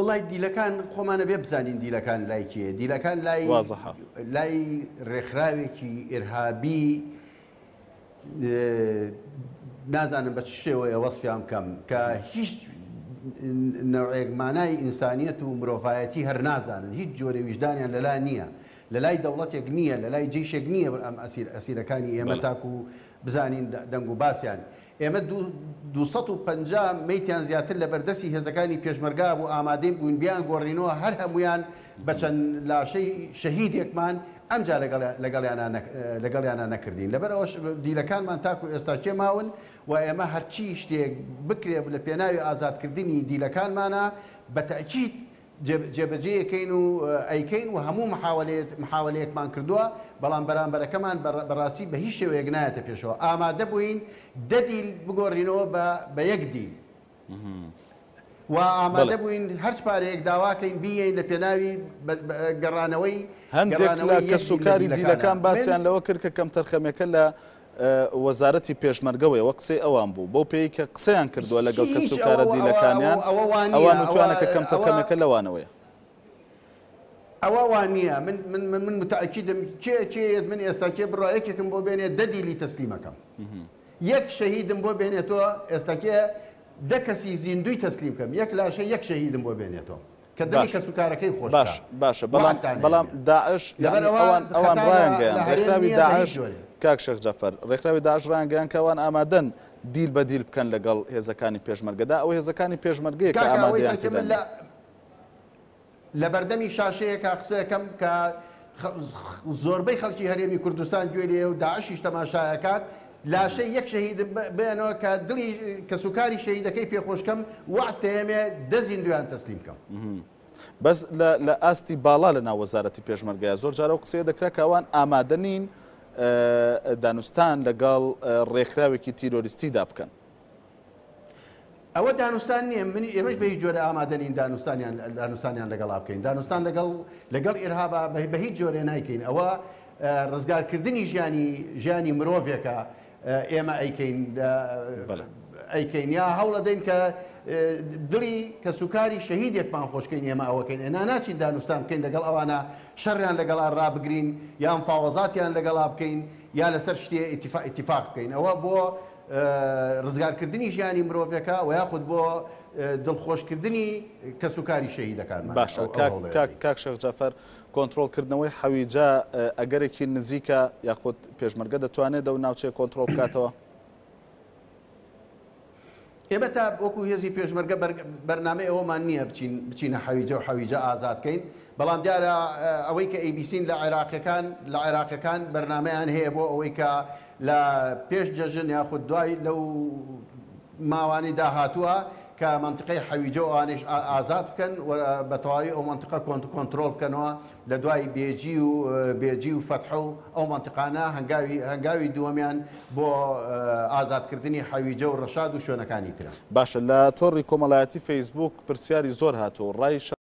وڵی دیلەکان خۆمانە بێ بزانین دیلەکان لای کێ دیلەکان لای وازحە. لای ڕێکخراوێکی ئیرهابی نازانم بە چ شێوەیە وەسفیان بکەم کە هیچ نەوعێک مانای ئینسانیەت و مرۆڤایەتی هەر نازانن هیچ جۆرە ویژدانیان لەلا نییە لە لای دەوڵەتێک نییە لە لای جەیشێک نییە ئەم ئەسیر ئەسیرەکانی ئێمە تاکو بزانین دەنگ و باسیان ئێمە 250 مەیتیان زیاتر لە بەردەستی هێزەکانی پێشمەرگا بوو ئامادەی بووین بیان گۆڕینەوە هەر هەمویان بە چەند لاشەی شەهیدێکمان ئەمجا لەگەڵیانا نەکردین لەبەر ئەوەش دیلەکانمان تاکو ئێستا کێ ماون و ئێمە هەرچی شتێک بکرێ لە پێناوی ئازادکردنی دیلەکانمانە بە تەئکید جێبەجێیەکەین و ئەیکەین و هەموو محاوەلەیەکمان کردووە بەڵام بەرامبەرەکەمان بەڕاستی بە هیچ شێوەیەک نایەتە پێشەوە ئامادە بووین دە دیل بگۆڕینەوە بە یەک دیل و ئامادە بووین هەرچ پارەیەک داواکەین بیەین لە پێناوی گەڕانەوەی هەندێک لە کەسوکاری دیلەکان باسیان لەوە کرد کە کەمتەرخەمیەکە لە وەزارەتی پێشمەرگەوەیە وە قسەی ئەوان بوو بەو پێی کە قسەیان کردووە لەگەڵ کەسوکارە دیلەکانیان ئەوان وتوانە کە کەمتەرخەمیەکە لەوانەوەیە. ئەوە وا نییە من من من من متأکیدم کێ کێیەت من ئێستا کێ بڕا یەکێکم بۆ بێنێ دە دیلی تەسلیمەکەم یەک شەهیدم بۆ بێنێتەوە ئێستا کێ دە کەسی زیندووی تەسلیم کەم یەک لاشە یەک شەهیدم بۆ بێنێتەوە کە دڵی باش کەسوکارەکەی خۆش باش بکا باشە بەڵام وەعدتان بەڵام هەبێ داعش لەبەر یعنی ئەوە ئەوان ئەوان خەتا لە ڕایانگەیان لە هەرێم ڕێکخراوی نییە بە هیچ داعش جۆرێ. کاک شێخ جەعفەر ڕێکخراوی داعش ڕایانگەیان کە ئەوان ئامادەن دیل بە دیل بکەن لەگەڵ هێزەکانی پێشمەرگەدا ئەوە هێزەکانی پێشمەرگەیە کە کاکە ئەوەی ئامادەیان سەرکە تێدا من نییە. لە لە بەردەمی شاشەیەکا قسەکەم کە زۆربەی خەڵکی هەرێمی کوردستان گوێ لێیە و داعشیش تەماشایەکات لاشەی یەک شەهید بێنەوە کە دڵی کەسوکاری شەهیدەکەی پێخۆشکەم وەعد تەیەمێ دە زیندویان تەسلیم کەم. بەس لە لە ئاستی باڵا لە ناو وەزارەتی پێشمەرگەیە زۆر جارە و قسەیە دەکرا کە ئەوان ئامادە نین دانوستان لەگەڵ ڕێکخراوێکی تیرۆریستیدا بکەن. ئەوە دانوستان نییە من ئێمەش بە هیچ جۆرە ئامادە نین دانوستانیان دانوستانیان لەگەڵا بکەین دانوستان لەگەڵ لەگەڵ ئیرهابا بە هیچ جۆرێ نایکەین ئەوە ڕزگارکردنی ژیانی ژیانی مرۆڤێکە ئێمە ئەیکەین ئەیکەین یا هەوڵەدەین کە دڵی کەسوکاری شەهیدێکمان خۆشکەین ئێمە ئەوەکەین ئێنا ناچین دانوستان بکەین لەگەڵ ئەوانە شەڕیان لەگەڵا ڕابگرین یا مفاوەزاتیان لەگەڵا بکەین یا لەسەر شتێ ئیتیفاق بکەین ئەوە بۆ ڕزگارکردنی ژیانی مرۆڤێکە و یاخود بۆ دڵخۆشکردنی کەسوکاری شەهیدەکانمان. باشە کاک شێخ جەعفەر کۆنترۆڵکردنەوەی حەویجە ئەگەرێکی نزیکە یاخود پێشمەرگە دەتوانێت ئەو ناوچەیە کۆنترۆڵ بکاتەوە؟ ئێمە تا وەکو هێزی پێشمەرگە بەرنامەی ئەوەمان نییە بچین بچینە حەویجە و حەویجە ئازاد کەین بەڵام دیارە ئەوەی کە ئەیبیسین لە عێراقیەکان لە عێراقیەکان بەرنامەیان هەیە بۆ ئەوەی کە لە پێش جەژن یاخود دوای لەو ماوانەی داهاتووە کە مەنتیقەی حەویجە و ئەوانەیش ئازاد بکەن و بە تەواوی ئەو مەنتیقە کۆنترۆڵ بکەنەوە لە دوای بێجی و بێجی و فەتحە و ئەو مەنتیقانە هەنگاوی هەنگاوی دووەمیان بۆ ئازادکردنی حەویجە و ڕەشاد و شوێنەکانی ترە. باشە لە تۆڕی کۆمەڵایەتی فەیسبووک پرسیاری زۆر هاتووە و ڕای.